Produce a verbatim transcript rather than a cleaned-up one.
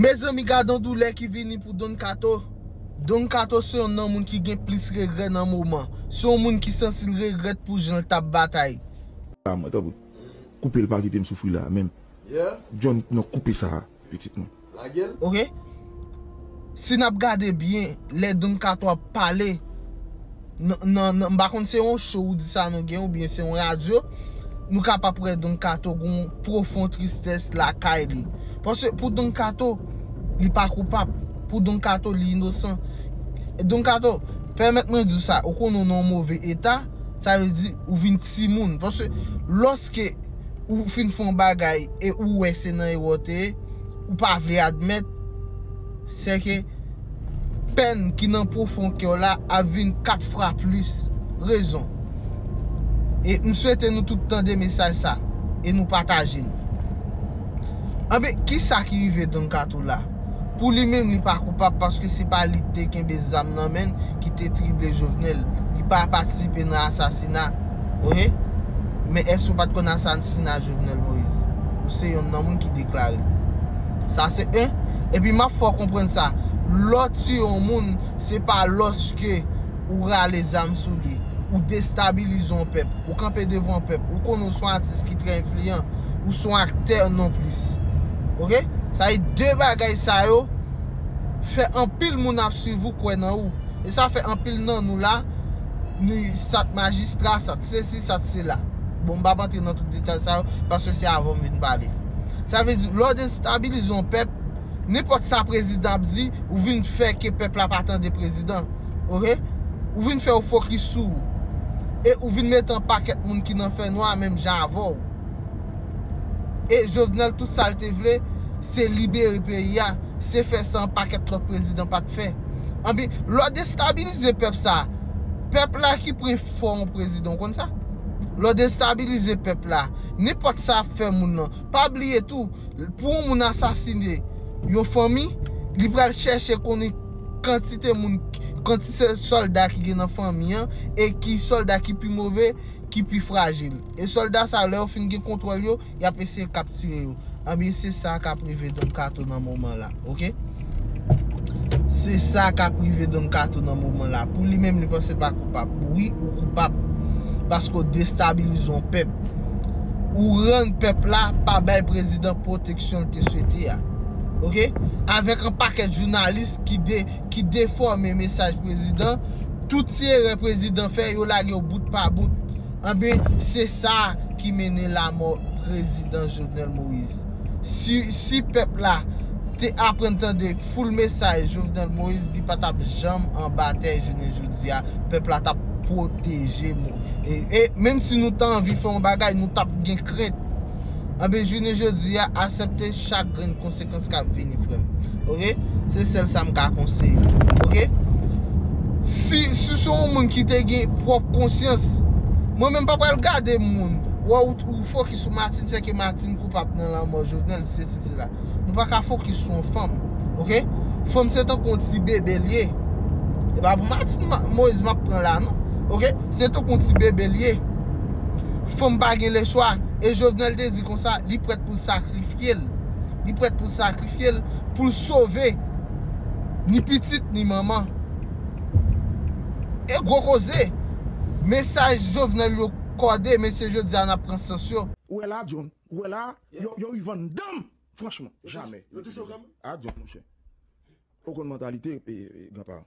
Mezanmi, gade yon doulè ki vini pou Don Kato. Don Kato se youn nan moun ki gen plis regrè nan moman. Se yon moun ki santi l regrèt pou jan l t ap batay. Koupe l, pa kite m soufri la menm. John, non, koupe sa, pitit mwen. Ok? Si n ap gade byen, lè Don Kato ap pale, nan, nan, nan, m pa konn se yon show ou di sa nou gen, oubyen se yon radyo, nou kapab wè Don Kato gon pwofon tristès lakay li. Paske pou Don Kato, li pa koupab. Pou Don Kato, li inosan. Don Kato, pèmèt mwen di w sa, ou konnen w nan yon move eta, sa vle di ou vin timoun. Paske lòske ou fin fè yon bagay e ou wè se nan erè w te ye, ou pa vle admèt, se ke pèn ki nan pwofon kè w la ap vin kat fwa plis rezon. E m swete nou tout tande mesaj sa e nou pataje l. Anben, kisa ki rive Don Kato la? Pou li menm, li pa koupab paske se pa li ki te kenbe zam nan men l ki te trible Jovenel. Li pa patisipe nan asasina. Ok? Men èske w pa t konn asasina Jovenel Moïse? Ou se youn nan moun ki deklare l. Sa se en. Epi m ap fè w konprann sa. Lè w tiye yon moun, se pa lòske ou rale zam sou li, ou destabilize yon pèp, ou kanpe devan yon pèp, ou konnen w se yon atis ki trè enfliyan, ou se yon aktè non plis. Ok? Sa e de bagay sa yo fè anpil moun ap swiv ou, kwè nan ou. E sa fè anpil nan nou la, nou sa t majistra, sa t sesi, sa t sela. Bon, m p ap antre nan tout detay sa yo, paske se avan m vin pale. Sa vle di, lè w destabilize yon pèp, nenpòt sa prezidan ap di, ou vin fè ke pèp la pa tande prezidan. Ok? Ou vin fè yo fokis sou ou. E ou vin mete yon pakèt moun ki nan fènwa menm jan avè w. E Jovenel, tout sa l te vle, se libere peyi a, se fè sa yon pakèt lòt prezidan pa t fè. Anben, lè w destabilize pèp sa, pèp la ki pran fò yon prezidan, w konn sa? Lè w destabilize pèp la, nenpòt sa ap fè moun nan. Pa bliye tou, pou yon moun asasine yon fanmi, li pral chèche konnen kantite moun, kantite sòlda ki gen nan fanmi an, e ki sòlda ki pi move, ki pi frajil. E sòlda sa yo, lè yo fin gen kontwòl yo, y ap eseye kaptire yo. Anben, se sa k ap rive Don Kato nan moman la, ok? Se sa k ap rive Don Kato nan moman la. Pou li menm, li panse l pa koupab. Wi, ou koupab. Paske w destabilize yon pèp. Ou rann pèp la pa bay prezidan pwoteksyon l te swete a. Ok? Avèk yon pakèt jounalis ki de, ki defòme mesaj prezidan, tout ti erè prezidan fè, yo lage yo bout pa bout. Anben, se sa ki mennen lamò prezidan Jovenel Moïse. Si, si pèp la te aprann tande full mesaj Jovenel Moïse, li pa t ap janm anba tè jounen jodi a. Pèp la t ap pwoteje nou. E, e menm si nou ta anvi fè yon bagay, nou t ap gen krent. Anben, jounen jodi a, aksepte chak grenn konsekans k ap vini, frè m. Ok? Se sèl sa m ka konseye. Ok? Si, si se yon moun ki te gen pwòp konsyans, mwen menm pa pral gade moun. Wè ou, ou fokis sou Martine, se ke Martine koupab nan lanmò Jovenel, se ti la. Nou pa ka fokis sou yon fanm. Ok? Fanm se tankou yon ti bebe l ye. E pa pou Martine Ma-, Moïse m ap pran la, non. Ok? Se tankou yon ti bebe l ye. Fanm pa gen lechwa. E Jovenel te di konsa, li prèt pou l sakrifye l. Li prèt pou l sakrifye l, pou l sove ni pitit, ni manman. E gwo koze. Mesaj Jovenel yo kòde, mesye, jodi a n ap pran sans yo. Ou wè la, John? Ou wè la? Yo, yo rive anndan m. Franchman, jamè. Yo touche w kanmenm? A, John, monchè. Ou konn mantalite, e, e, granpa.